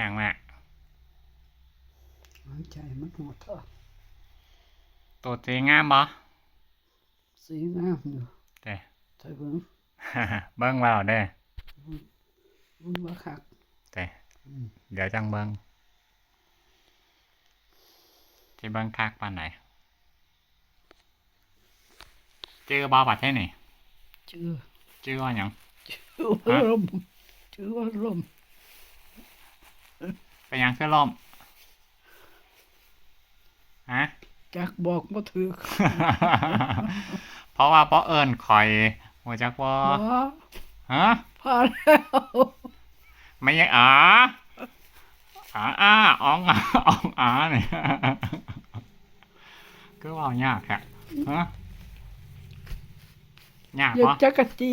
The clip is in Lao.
ຫຍັງແມ່? ຫາຍໃຈມັນຮອດເທາະ. ໂຕສີງາມບໍ່? ສີງາມຢູ່. ເດ້. ໃສ່ເບິ່ງ. ເບິ່ງແລ້ວເດ້. ເບິ່ງວ່າຄັກ. ເດ້. ອືມ. ດຽວຈັ່ງເບິ່ງ. ຊິເບິ່ງຄັກປານໃດ? ຈື່ບໍ່ບັດທີນີ້? ຈື່. ຈື່ວ່າຫຍັງ? ຈື່ວ່າ ຮະ? ລົມ. ຈື່ວ່າລົມ. ເປັນຫຍັງຄືລົມ? ຮະ? ຈັກ ບອກບໍ່ຖືກ. ເພາະວ່າບໍ່ເອີ້ນຂ້ອຍ ຮູ້ຈັກບໍ່? ບໍ່. ຮະ? ພໍແລ້ວ. ແມ່ນຫຍັງ ອາ ອາ ອາ ອອງ ອາ ອອງ ອາ ນີ້ ຄືເວົ້າຍາກແທ້? ຮະ? ຍາກບໍ່? ຈັກກະຈີ.